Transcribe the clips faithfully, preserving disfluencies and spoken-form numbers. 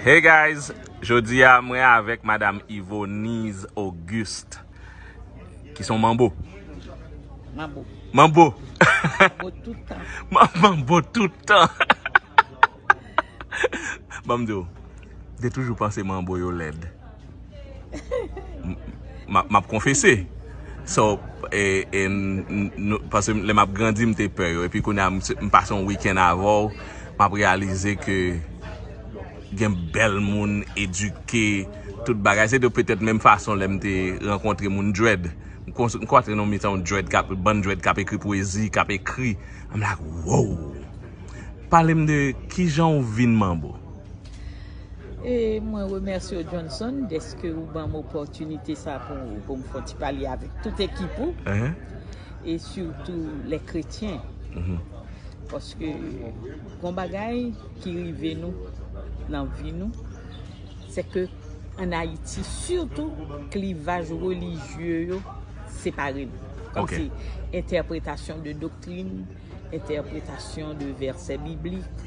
Hey guys, jodi a mwen avèk Madam Yvonise Auguste, ki se yon manbo. Manbo. Manbo! Manbo tout tan. Manbo tout tan! Ban m di w, m te toujou panse manbo yo lèd. M- m- M ap konfese. So, e, e, n- n- nou- paske lè m ap grandi, m te pè yo. Epi kounye a, m, m pase yon wikenn avè w, m ap reyalize ke gen bèl moun, edike, tout bagay. Se de petèt menm fason lè m te rankontre moun dread. M kon- m kontre nan mitan yon dread, k ap, bann dread k ap ekri pwezi, k ap ekri. I'm like, wow! Pale m de kijan w vin manbo. E mwen remèsye w, Johnson, dèske ou ban m opòtinite sa pou, pou m fè yon ti pale avèk tout ekip ou, Ehe. E sitou lè kretyen. Mhm. Paske gon bagay ki rive nou nan vi nou, se ke ann Ayiti, sitou klivaj relijye yo separe nou. Ok. Kòmsi entèpretasyon de doktrin, entèpretasyon de vèsè biblik,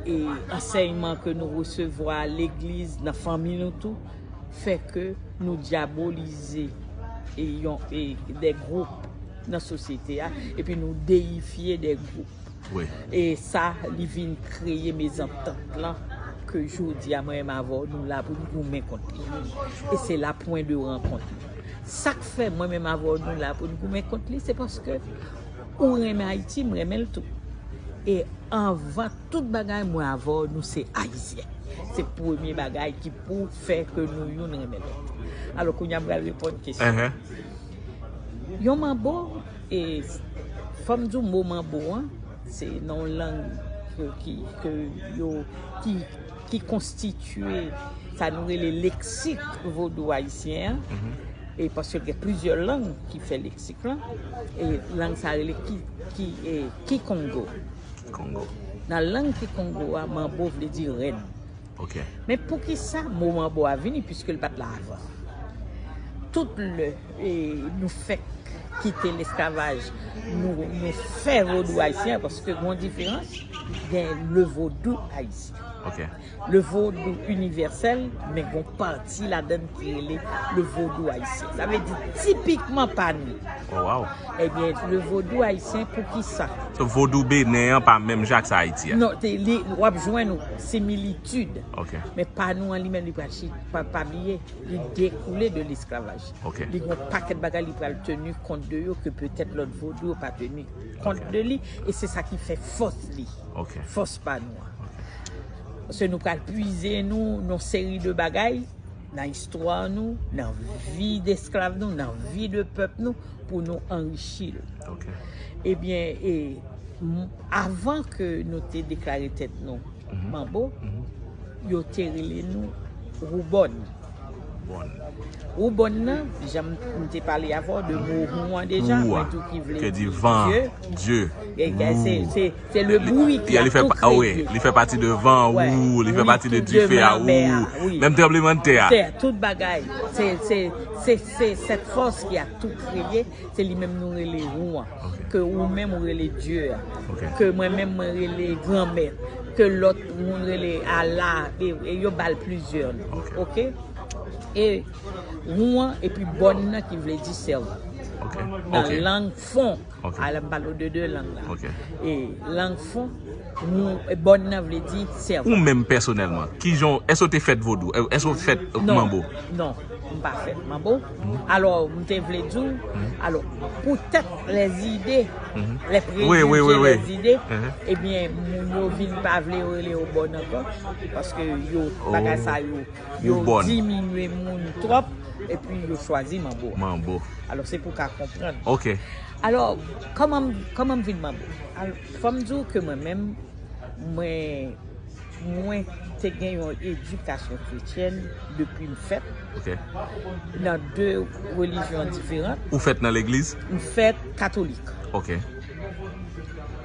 e ansèyman ke nou resevwa legliz, nan fanmi nou tou, fè ke nou dyabolize e yon, e de gwoup nan sosyete a, epi nou deyifye de gwoup. Wi. E sa, li vin kreye mezantant lan ke jodi a mwen menm avè w nou la pou n goumen kont li. E se la pwen de rankont. Sa k fè mwen menm avè w nou la pou n goumen kont li, se paske ou renmen Ayiti, m renmen l tou. E anvan tout bagay, mwen avè w nou se Ayisyen. Se premye bagay ki pou fè ke nou youn renmen lòt. Alò, kounye a m pral reponn kesyon. Ehe. Yon manbo, e fò m di w mo manbo an, se nan yon lang ke, ki, ke yo, ki, ki konstitye sa nou rele leksik vodou ayisyen an. E paske gen plizyè lang ki fè leksik lan. E lang sa rele ki, ki, e, kikongo. Kongo. Nan lang kikongo a, manbo vle di rèn. Ok. Men poukisa mo manbo a vini, piske l pa t la avan? Tout lè, e, nou fèk kite lesklavaj, nou, nou fè vodou ayisyen, paske gen yon diferans, gen le vodou ayisyen. Ok. Le vodou inivèsèl, men gen yon pati ladan l ki rele le vodou ayisyen. Sa vle di tipikman pa nou. Oh, wow. Ebyen, le vodou ayisyen, poukisa? So, vodou Benin an pa menm jan ak sa Ayiti a? Non, te, li, w ap jwenn yon similitid. Ok. Men pa nou an li menm, li pral chi-, pa, pa bliye, li dekoule de lesklavaj. Ok. Li gen yon pakèt bagay li pral teni kont de yo ke petèt lòt vodou yo pa teni kont de li, e se sa ki fè fòs li. Ok. Fòs pa nou an. Paske nou pral pwize nou nan seri de bagay, nan istwa nou, nan vi desklav nou, nan vi de pèp nou, pou nou anrichi l. Ok. Ebyen, e, m- avan ke nou te deklare tèt nou manbo, yo te rele nou woubòn. Bon. Woubòn nan, jan m te pale avè w de mo wou an deja, Wou a, mwen tou ki vle ke di di van, Dye. Dye. E, e, se, Wou. se, se le bri ki Li- a li fè tou pa- ah, wi, kreye. Li fè pati de van, Ouais. wou, li fè pati de Li dife a, de lanmè a, wou. Wi. Menm tranblemanntè a. Tè, tout bagay. Se, se, se, se, se cette force qui a tout créé, se li menm nou rele wou an. Ok. Ke ou menm ou rele Dye a. Ok. Ke mwen menm mwen rele granmèt. Ke lòt moun rele Allah. E, e yo ba l plizyè non. Ok. Ok? E wou an, epi bòn nan ki vle di sèvo. Ok. Nan Ok. lang fon. Ok. Ala m pale w de de lang la. Ok. E lang fon, wou, e bòn nan vle di sèvo. Ou menm pèsonèlman, kijan, èske w te fèt vodou? Èske w fèt Non, manbo? Non, m pa fèt manbo. Alò, m te vle di w, alò, poutèt lèzide, Mhm. lè Wi, wi, wi, wi. Lèzide, Mhm. Ebyen, moun yo vin pa vle rele yo bòn ankò, paske yo, Oh. Bagay sa yo, Yo yo bòn. Diminye moun twòp, epi yo chwazi manbo. Manbo. Alò, se pou w ka konprann. Ok. Alò, kòman, kòman m vin manbo? Al-, fò m di w ke mwen menm, mwen, mwen te gen yon edikasyon kretyèn depi m fèt, Ok. Nan de relijyon diferan. Ou fèt nan legliz? M fèt katolik. Ok.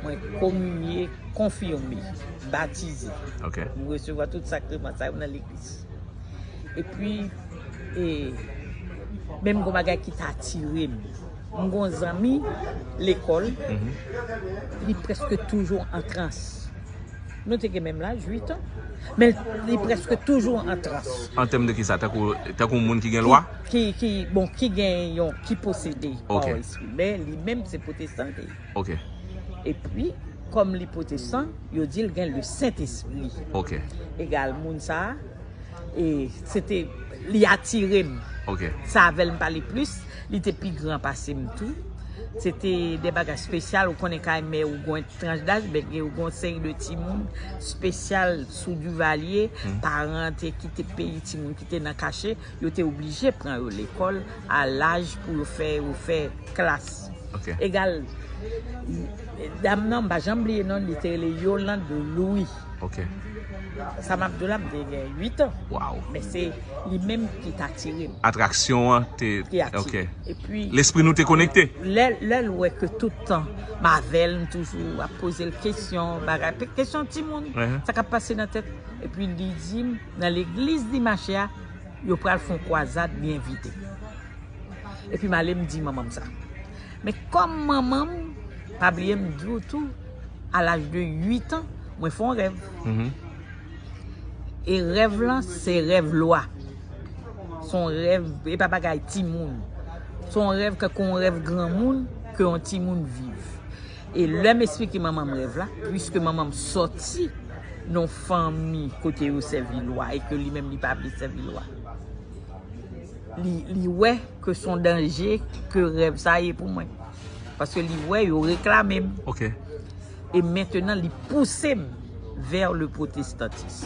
Mwen kominye, konfime, batize. Ok. M resevwa tout sakreman sa yo nan legliz. Epi, e, menm gon bagay ki t atire m. M gon zanmi lekòl, Mhm. li prèske toujou an trans. Nou te gen menm laj, uit an. Men li prèske toujou an trans. An tèm de kisa? Tankou, tankou moun ki gen lwa? Ki, ki, bon, ki gen yon, ki posede pa yon espri. Men li menm se pwotestan li te ye. Ok. Epi, kòm li pwotestan, yo di l gen le Sentespri. Ok. Egal moun sa a, e se te, li atire m. Ok. Se avè l m pale plis, li te pi gran pase m tou. Se te de bagay espesyal, ou konnen kay mè ou gon tranch daj, men gen yon seri de timoun espesyal sou Divalye, paran te kite peyi, timoun ki te nan kache, yo te oblije pran yo lekòl a laj pou yo fè, yo fè klas. Ok. Egal, dam nan, m pa janm bliye non, li te rele Yolande Louis. Ok. Sa m ap di w la, m te gen uit an. Wow. Men se li menm ki t atire m. Atraksyon an te, ki atire. Ok. Epi, lespri nou te konekte. Lè, lè l wè ke tout tan m avè l, m toujou ap poze l kesyon, bagay, pe-, kesyon timoun, sa k ap pase nan tèt. Epi li di m, nan legliz Dimache a, yo pral fè yon kwazad, li envite m. Epi m ale, m di manman m sa. Men kòm manman m, pa bliye m di w tou, a laj de uit an, mwen fè yon rèv. Mhm. E rèv lan, se rèv lwa. Se yon rèv, e pa bagay timoun. Se yon rèv ke, ke yon rèv granmoun, ke yon timoun viv. E lè m esplike manman m rèv la, piske manman m sòti nan yon fanmi kote yo sèvi lwa e ke li menm li pa vle sèvi lwa. Li, li wè ke se yon danje ke rèv sa ye pou mwen. Paske li wè yo reklame m. Ok. E mentenan, li pouse m vè le pwotestantis.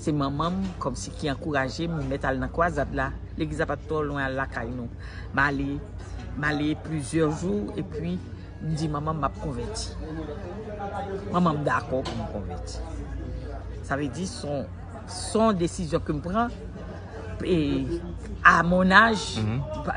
Se manman m, kòmsi ki ankouraje m, mèt al nan kwazad la. Legliz la pa t twò lwen al lakay nou. M ale, m ale plizyè jou, epi m di manman m, m ap konvèti. Manman m dakò pou m konvèti. Sa vle di, se yon, se yon desizyon ke m pran, e, a mon âge,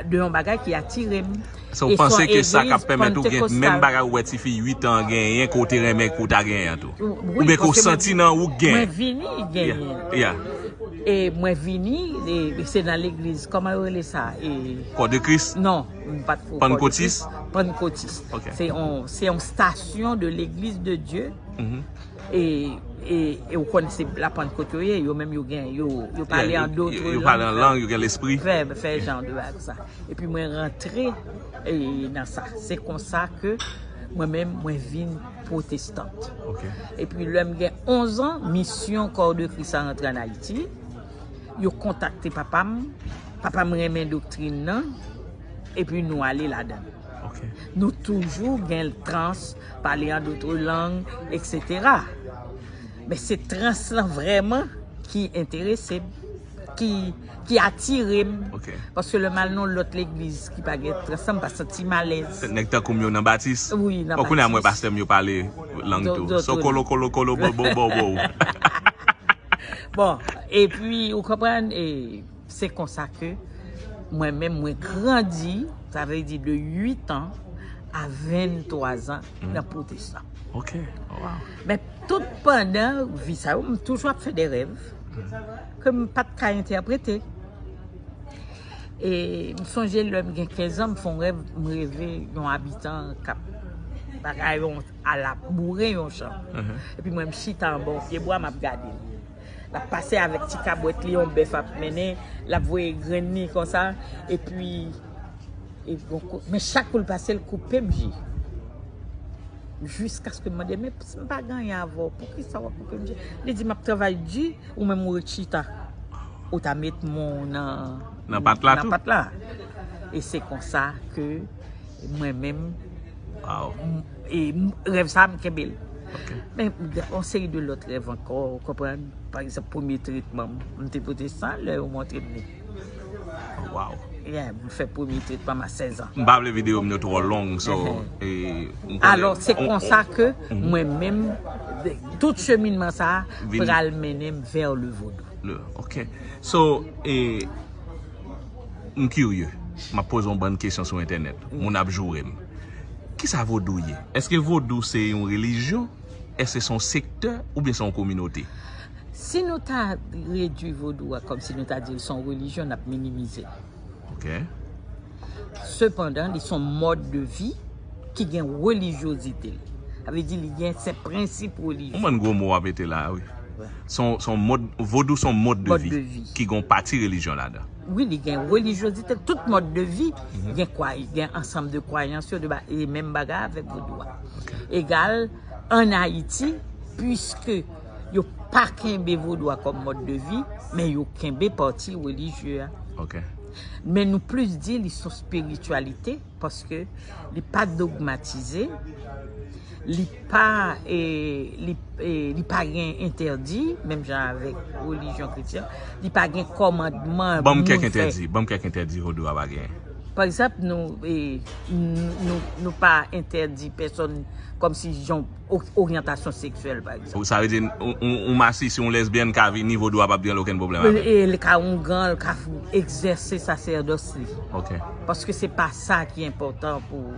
de yon bagay ki atire m. So, w panse ke sa k ap pèmèt ou gen menm bagay ou wè tifi uit an genyen, ke w te renmen ke w ta genyen an tou? Oubyen ke w santi nan ou gen? Mwen vini genyen. Yeah. E mwen vini, e se nan legliz, kòman yo rele sa? E Kò de Kris? Non, m pa t pou Kò de Kris. Pannkotis? Pannkotis. Ok. Se yon, se yon stasyon de l'Église de Dieu. Mhm. E, e, e ou konn se la Pannkot yo ye, yo menm yo gen, yo, yo pale an dòt lang. Yo pale an lang, yo gen lespri. Fè, fè jan de bagay sa. Epi mwen rantre, e, nan sa. Se konsa ke mwen menm, mwen vin pwotestant. Ok. Epi lè m gen onz an, misyon Kò de Kris la rantre ann Ayiti. Yo kontakte papa m. Papa m renmen doktrin nan. Epi nou ale ladan l. Ok. Nou toujou gen trans, pale an dòt lang, etsetera. Men se trans lan vrèman ki enterese m, ki, ki atire m. Ok. Paske lè m al nan lòt legliz ki pa gen trans lan, m pa santi m alèz. Nèg tankou m yo nan batis. Wi, nan batis. Bon, kounye a m wè pastè m yo pale lang tou. So kolo, kolo, kolo, bo, bo, bo, bo. Bon, epi, ou konprann, e, se konsa ke mwen menm, mwen grandi, sa vle di de uit an a venntwa an nan pwotestan. Ok, oh, wow. Men tout pandan vi sa yo, m toujou ap fè de rèv ke m pa t ka entèprete. E m sonje lè m gen kenz an, m fè yon rèv, m reve yon abitan k ap bagay yon a la boure yon chan. Mhm. Epi mwen, m chita anba yon pye bwa, m ap gade l. L ap pase avèk ti kabwèt li, yon bèf ap mennen, l ap voye grenn li konsa, epi, e bon, kou-, men chak kou l pase, l koupe m je. Jiskaske m mande, "Men si m pa gen anyen avè w, poukisa w ap koupe m je?" Li di, "M ap travay di, ou menm ou ret chita. Ou ta met men w nan, nan pat la tou." Nan pat la. E se konsa ke mwen menm, wow, m, e m, rèv sa a, m kenbe l. Ok. Men, yon seri de lòt rèv ankò, ou konprann? Pa egzanp, premye tretman m, m te pwotestan, lè yo montre m li. Wow. Yeah, m fè premye tretman m a sèz an. M pa vle videyo m yo twò long, so, e, m konnen. Alò, se konsa ke mwen menm, tout cheminman sa a pral mennen m vè le vodou. Le, ok. So, e, m kirye. M ap poze yon bann kesyon sou entènèt. Moun ap joure m. Kisa vodou ye? Èske vodou se yon relijyon? Èske se yon sektè oubyen se yon kominote? Si nou ta redui vodou a kòmsi nou ta di l se yon relijyon, n ap minimize l. Ok. Sepandan, li se yon mòd de vi ki gen relijyozite l. Sa vle di li gen se prensip relijye. Ou konprann gwo mo w ap mete la a, wi. Se yon, se yon mòd, vodou se yon mòd de Mòd vi de vi. Ki gen yon pati relijyon ladan. Wi, li gen relizyozite, tout mòd de vi gen kwa, gen ansanm de kwayans yo, de ba, e menm bagay avèk vodou a. Egal, ann Ayiti, piske yo pa kenbe vodou a kòm mòd de vi, men yo kenbe pati relijye a. Ok. Men nou plis di li se yon espirityalite, paske li pa dogmatize, li pa e, li, e, li pa gen entèdi, menm jan avèk relijyon kretyen, li pa gen kòmandman. Ban m kèk entèdi, ban m kèk entèdi vodou a pa genyen. Pa egzanp, nou, e, nou, nou, nou pa entèdi pèsòn kòmsi jan oryantasyon seksyèl, pa egzanp. Sa vle di yon, yon, yon masisi, yon lèzbyèn ka vini, vodou a p ap gen okenn pwoblèm avè l. E li ka oungan, li ka egzèse sasèdòs li. Ok. Paske se pa sa ki enpòtan pou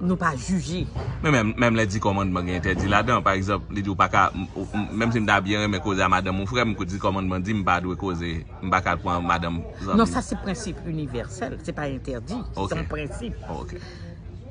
nou pa jije. Men menm, menm lè di kòmandman gen entèdi ladan, pa egzanp, li di w pa ka, m- ou- m- menm si m ta byen renmen koze a madanm ou frè m, kou di kòmandman di m pa dwe koze, m pa ka pran madanm zanmi. Non, sa se prensip inivèsèl, se pa entèdi, Ok. Se yon prensip. Ok.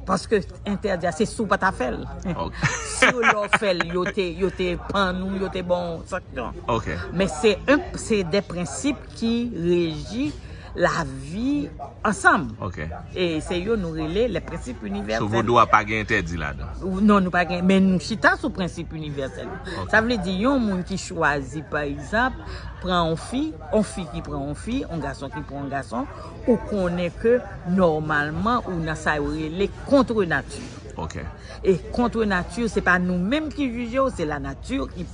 Paske entèdi a, se si w pa ta fè l. Ok. Si w lè w fè l, yo te, yo te pann ou, yo te ba w sanksyon. Ok. Men se un, se de prensip ki reji lavi ansanm. Ok. E se yo nou rele le prensip So inivèsèl. vodou a pa gen entèdi ladan. Non, nou pa gen, men nou chita sou prensip inivèsèl. Ok. Sa vle di yon moun ki chwazi, pa egzanp, pran yon fi, yon fi ki pran yon fi, yon gason ki pran yon gason, ou konnen ke nòmalman ou nan sa yo rele kont nati. Ok. E kont nati, se pa nou menm ki jije w, se la nati ki,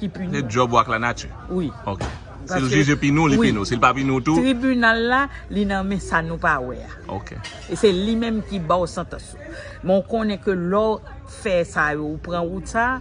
ki pini. Se djòb ou ak la nati. Wi. Ok. Si l jije pini w, li pini w. Si l pa pini w tou. Tribinal la, li nan men sa nou pa wè a. Ok. E se li menm ki ba w santans ou. Men w konnen ke lè w fè sa yo, ou pran wout sa,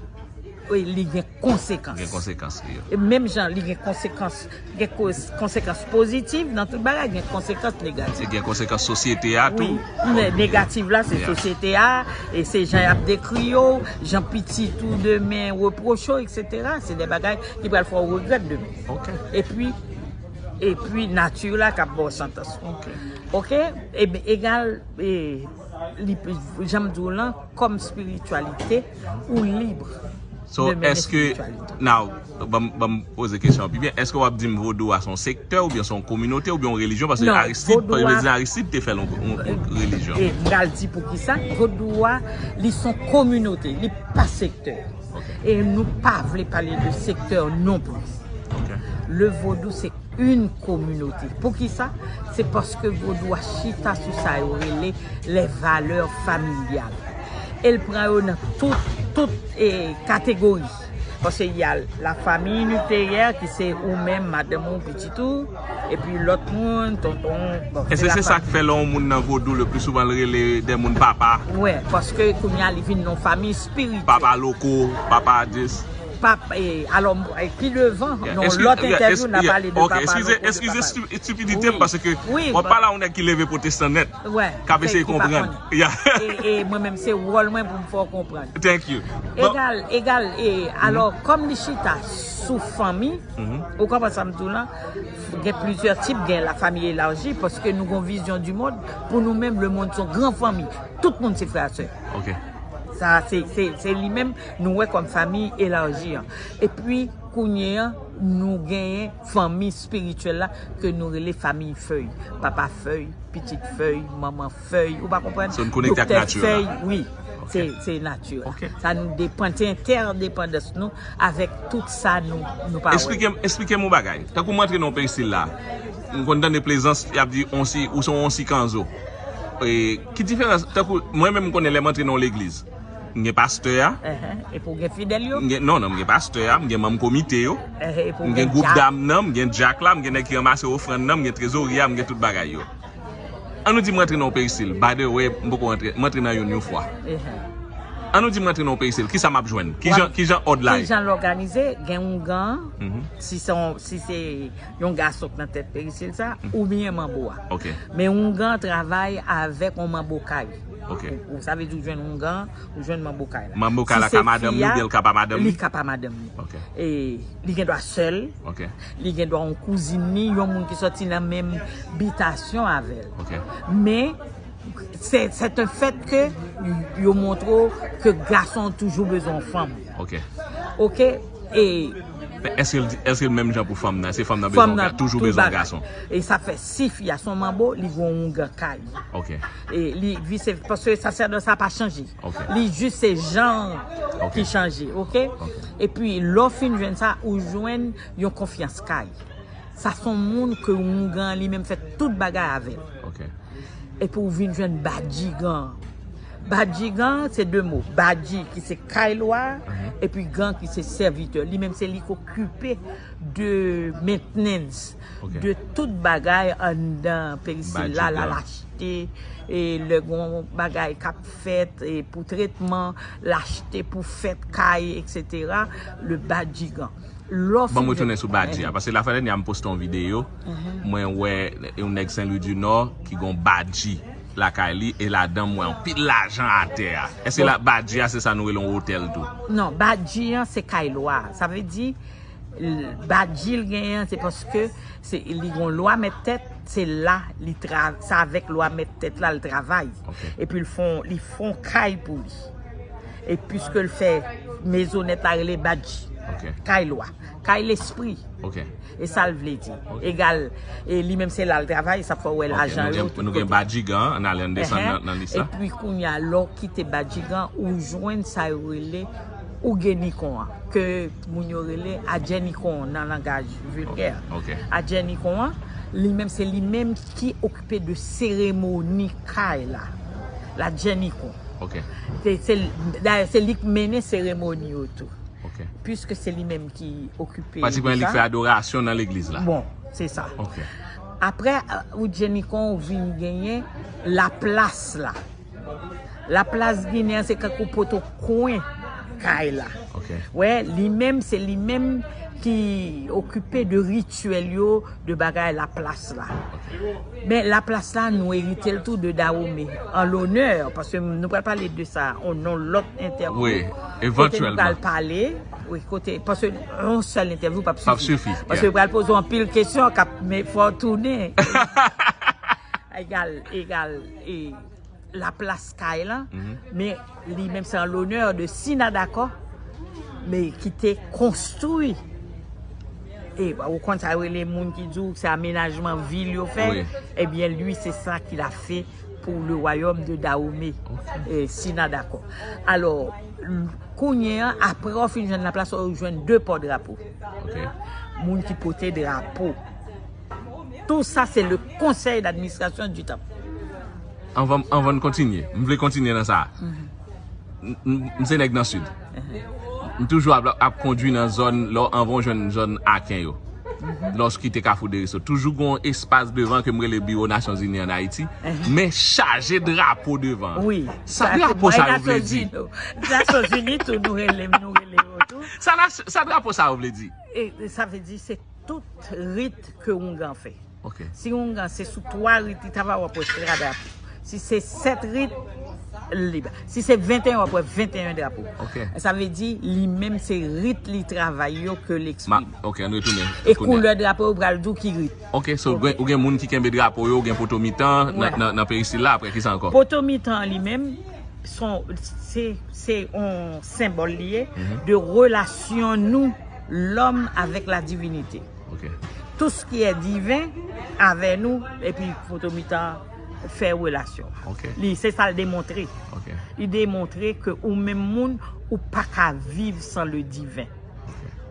e li gen konsekans. Gen konsekans li yo. E menm jan li gen konsekans, gen ko- konsekans pozitiv nan tout bagay, gen konsekans negatif. Gen konsekans sosyete a tou. Wi, men negatif la, se sosyete a, e se jan y ap dekri yo, jan pitit ou demen repwoche w, etsetera. Se de bagay ki pral fè w regrèt demen. Ok. Epi, epi nati la k ap ba w santans. Ok. Ok? Ebyen, egal, e, li, jan m di w lan, kòm espirityalite, ou lib. So, èske, now, ban m- ban m poze kesyon an pi byen, èske w ap di m vodou a se yon sektè oubyen se yon kominote oubyen yon relijyon? Paske Aristide, prezidan Aristide te fè l yon, yon, yon relijyon. E m pral di poukisa. Vodou a, li se yon kominote, li pa sektè. E nou pa vle pale de sektè non plis. Le vodou se yon kominote. Poukisa? Se paske vodou a chita sou sa yo rele les valeurs familiales. E l pran yo nan tout, tout e, kategori. Paske y a la famille nucléaire ki se ou menm, madanm ou, pitit ou, epi lòt moun, tonton, bon, Èske se sa k fè lè yon moun nan vodou le pli souvan l rele de moun papa? Wè, paske kounye a li vin nan fanmi espirityèl. Papa Loko, papa Dis. Pap, e, alò, e, pi devan, nan lòt entèvyou, n a pale de papa Loko, de papa Loko. Eskize estipidite m, paske w ap pale a yon nèg ki leve pwotestan nèt, k ap eseye konprann. E, e mwen menm, se wòl mwen pou m fè w konprann. Thank you. Egal, egal, e, alò, kòm li chita sou fanmi, ou konprann sa m di w lan, gen plizyè tip, gen la famille élargie, paske nou gen yon vizyon di mond, pou nou menm, le monde se yon gran fanmi. Tout moun se frè ak sè. Ok. Sa, se, se, se li menm, nou wè kòm fanmi elaji an. Epi, kounye an, nou genyen fanmi espirityèl la, ke nou rele fanmi fèy. Papa fèy, pitit fèy, manman fèy, ou pa konprann? So, n konekte ak nati la. Doktè fèy, wi. Se, se nati la. Sa nou depann, se entèdepandans nou avèk tout sa nou, nou pa wè. Esplike m, esplike m yon bagay. Tankou m antre nan yon peristil la, m konn tande Plezans, y ap di onsi, ou se yon onsi kanzo. E, ki diferans, tankou, mwen menm m konnen lè m antre nan yon legliz, m gen pastè a. Epi w gen fidèl yo? M gen, non, non, m gen pastè a, m gen manm komite yo. M gen gwoup dam nan, m gen dyak la, m gen nèg ki ranmase ofrann nan, m gen trezorye a, m gen tout bagay yo. An nou di m rantre nan yon peristil. By the way, m poko rantre, m rantre nan youn yon fwa. An nou di m rantre nan yon peristil, kisa m ap jwenn? Kijan, kijan òd la ye? Kijan l òganize? Gen oungan, si se yon, si se yon gason k nan tèt peristil sa, oubyen manbo a. Men oungan travay avèk yon manbo kay. Ou, sa vle di ou jwenn oungan, ou jwenn manbo kay la. Manbo kay la ka madanm li, oubyen l ka pa madanm li? Li ka pa madanm li. E, li gen dwa sèl. Li gen dwa yon kouzin li, yon moun ki sòti nan menm bitasyon avè l. Men, Se, se te fèt ke yo montre w ke gason toujou bezwen yon fanm. Ok. Ok? E Men èske l, èske l menm jan pou fanm nan? Se fanm nan bezwen, toujou bezwen yon gason. E sa fè si fi a se yon manbo, li gen yon oungan kay. Ok. E li vise, paske sasèdòs sa pa chanje. Ok. Li jis se jan Ok. Ki chanje, ok? Epi lè w fin jwenn sa, ou jwenn yon konfyans kay. Sa se yon moun ke oungan li menm fè tout bagay avè l. Ok. Epi ou vin jwenn badjigan. Badjigan, se de mo. Badji ki se kay lwa, epi gan ki se sèvitè. Li menm se li k okipe de maintenance, Ok. de tout bagay anndan perisil la, l al Badjigan. Achte, e lè gon bagay k ap fèt, e pou tretman, l achte pou fèt kay, et cetera. Le badjigan. Lè w Ban mwen fin tounen sou badji a, paske lafwa dènye a m poste yon videyo, mwen wè yon nèg Sen Lwi di Nò ki gon badji lakay li, e ladan m wè yon pil lajan atè a. Èske la badji a se sa nou rele yon otèl tou? Non, badji an se kay lwa. Sa vle di, l- badji l genyen an, se paske se li gon lwa mèt tèt, se la li tra, se avèk lwa mèt tèt la l travay. Ok. Epi l fon, li fon kay pou li. E piske l fè mezonèt la rele badji. Ok. Kay lwa, kay lespri. Ok. E sa l vle di. Egal, e li menm se la l travay, sa fè w wè Ok, lajan nou yo gen, tout nou gen kote. Badjigan an, n ale an desann Ehe. nan, nan lis la. Epi kounye a, lè w kite badjigan, ou jwenn sa yo rele ougenikon an, ke moun yo rele adjènikon nan langaj vilgè. Ok. Adjènikon an, li menm se li menm ki okipe de seremoni kay la. Ladjènikon. Ok. Se, se, dayè, se li k mennen seremoni yo tou. Ok. Piske se li menm ki okipe Pratikman de li sa. Fè adorasyon nan legliz la. Bon, se sa. Ok. Apre, euh, ou Jenny Con, ou vin genyen laplas la. Laplas Ginen an, se kankou poto kwen kay la. Ok. Wè, li menm, se li menm ki okipe de rityèl yo, de bagay laplas la. Men laplas la, nou erite l tou de Dahomey, an lonè, paske nou pral pale de sa, an non lòt entèvyou. Wi, Kote nou evantyèlman. Pral pale, wi, kote, paske yon sèl entèvyou p ap P ap sifi. sifi, Paske yeah. Yo pral poze w anpil kesyon k ap, men fò w tounen. Egal, egal, e laplas kay lan, Mhm. men li menm se an lonè de Sina Dakò, men ki te konstwi. E ou konn sa yo rele moun ki di w se amenajman vil yo fè, Wi. Ebyen, li, se sa ki l a fè pour le royaume de Dahomey, e, Sina Dakò. Alò, l- kounye an, apre w fin jwenn laplas, ou jwenn de pòt drapo. Ok. Moun ki pote drapo. Tout sa, se le conseil d'administration du temple. Anvan, anvan n kontinye, m vle kontinye nan sa. M- m- M se nèg nan sid. M toujou ap, ap kondwi nan zòn, lò, anvan w jwenn zòn Aken yo. Lò w kite Kafou Deriso, toujou gon espas devan ke m rele biwo Nasyonzini an Ayiti, men chaje drapo devan. Wi. Sa drapo sa yo vle di? Nasyonzini tou, nou rele, nou rele yo tou. Sa, nas- sa drapo sa yo vle di? E sa vle di se tout rit ke oungan fè. Ok. Si oungan se sou twa rit li travay, w ap wè twa drapo. Si se sèt rit, li ba. Si se venteyen, w ap wè venteyen drapo. Ok. Sa vle di, li menm se rit li travay yo ke l Ma, eksprime. Ok, ann retounen. E koulè drapo yo pral di w ki rit. Ok, so ou gen, ou gen moun ki kenbe drapo yo, ou gen poto mitan, nan, Wè. nan, nan perisil la, apre ki sa ankò? Poto mitan an li menm, son, se, se yon senbòl li ye de relasyon nou, lòm avèk la divinite. Ok. Tout ce qui est divin avè nou, epi poto mitan fè relasyon. Ok. Li, se sa l demontre. Ok. Li demontre ke ou menm moun, ou pa ka viv san le divin.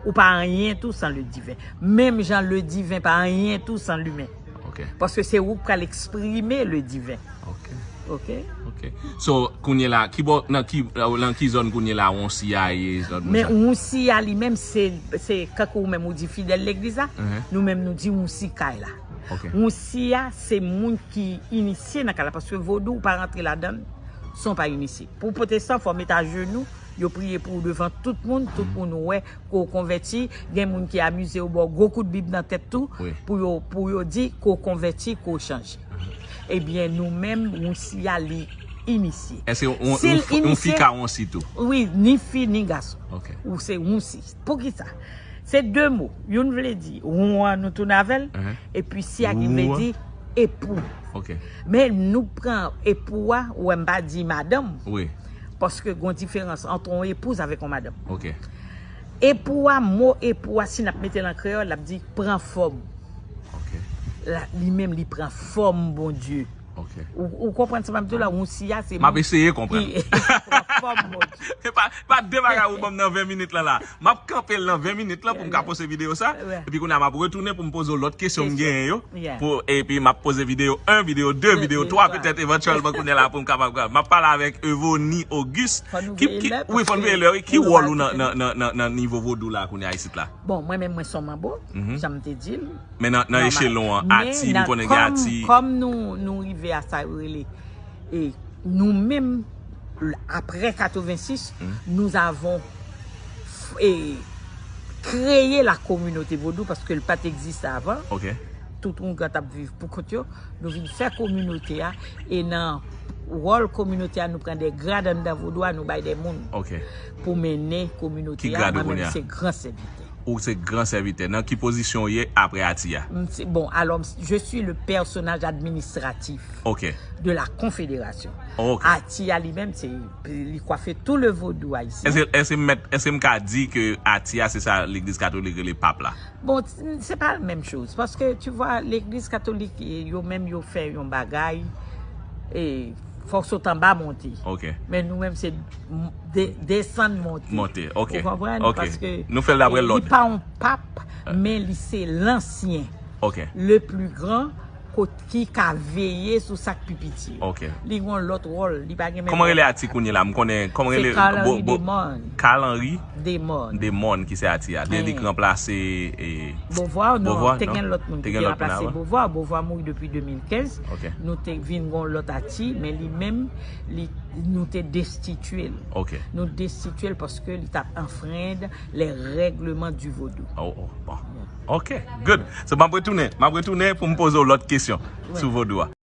Ou pa anyen tou san le divin. Menm jan le divin pa anyen tou san limen. Ok. Paske se ou k pral eksprime le divin. Ok. Ok? Ok. So, kounye la, ki bò, nan ki, nan ki zòn kounye la, Wonsi a ye, zòn Men sa? Wonsi a li menm, se, se kankou ou menm ou di fidèl legliz la, Mhm. nou menm nou di Wonsi kay la. Ok. Wonsi a, se moun ki inisye nan kay la, paske vodou, ou pa rantre ladan l san w pa inisye. Pou pwotestan, fò w met ajenou, yo priye pou ou devan tout moun, tout moun wè ke w konvèti, gen moun ki amize yo ba w gwo kout bib nan tèt tou, Wi. pou yo, pou yo di ke w konvèti, ke w chanje. Ebyen, nou menm, Wonsi a li inisye. Èske yon, Si yon, l f- yon fi inisye- ka Wonsi tou? Wi, ni fi, ni gason. Ok. Ou se Wonsi. Poukisa? Se de mo. Youn vle di, won an nou tounen avè l, Mhm. epi si a ki vle Won. Di, epou. Ok. Men nou pran epou a, ou wè m pa di madanm. Wi. Paske gon diferans ant yon epouz avèk yon madanm. Ok. Epou a, mo epou a, si n ap mete l an kreyòl, l ap di pran fòm. Ok. La, li menm, li pran fòm Bondye. Ok. Ou, ou konprann sa m ap di w la? Yon si a, se M ap eseye konprann. Ki pran fòm Bondye. E pa, pa de bagay ou ban m nan ven minit lan la. M ap kanpe l nan ven minit lan pou m ka poste videyo sa. Yeah. Epi kounye a m ap retounen pou m poze w lòt kesyon m genyen yo. Yeah. Pou, epi m ap poze videyo en, videyo de, videyo twa, petèt evantyèlman kounye a la pou m kapab. M ap pale avèk Evony Auguste. Fò nou Ki, veye ki, lè, wi, fò n paske veye lè, wi. Ki nou wòl va ou nan, kite nan, nan, nan, nan nivo vodou la kounye a isit la? Bon, mwen menm, mwen se yon manbo, Mhm. jan m te di l. Men nan, nan Nòmal. echelon an, Men ati, m nan- konnen gen kòm- ati. Kòm nou, nou rive a sa yo rele, e nou menm, apre katrevensis, Mhm. nous avons f- e, créé la communauté vodou paske l pa t egziste avan. Ok. Tout moun t ap viv pou kont yo. Nou vin fè kominote a. E nan wòl kominote a, nou pran de grad anndan vodou a, nou bay de moun Ok. pou mennen kominote Ki a. grad ou Mwen kounye menm, a? Se gran sèvitè. Ou se gran sèvitè. Nan ki pozisyon ou ye apre ati a? M se- Bon, alors, je suis le personnage administratif Ok. de la confédération. Ok. Ati a li menm, se li kwafe tout le vodou ayisyen. Èske, èske m mèt, èske m ka di ke ati a se sa legliz katolik rele pap la? Bon, c'est pas la même chose. Parce que, tu vois, l'église catholique, yo menm, yo fè yon bagay, e fòk sot anba monte. Ok. Men nou menm, se de, desann monte. Monte, ok. Ou konprann? Ok. Paske Nou fè l dapre lòd. Li pa yon pap, men li se lansyen. Ok. Le plus grand, kot ki ka veye sou sa k pi piti. Ok. Li gen yon lòt wòl, li pa gen menm Kòman wòl. Rele ati kounye la? M konnen, kòman Se rele? Carl Henry Bo- bo- Desmond. Carl Henry Desmond. Desmond ki se ati a. Li, li Eh. k ranplase e, Beauvoir, non, Beauvoir, te non? Gen lòt moun Te ki gen te lòt moun ranplase avan? Beauvoir. Beauvoir mouri depi de mil kenz. Ok. Nou te vin gon lòt ati, men li menm, li, nou te destitye l. Ok. Nou destitye l paske li t ap enfreindre les règlements du vodou. Oh, oh, bon. Ok, good. So, m ap retounen. M ap retounen pou m poze w lòt kesyon Wi. Sou vodou a.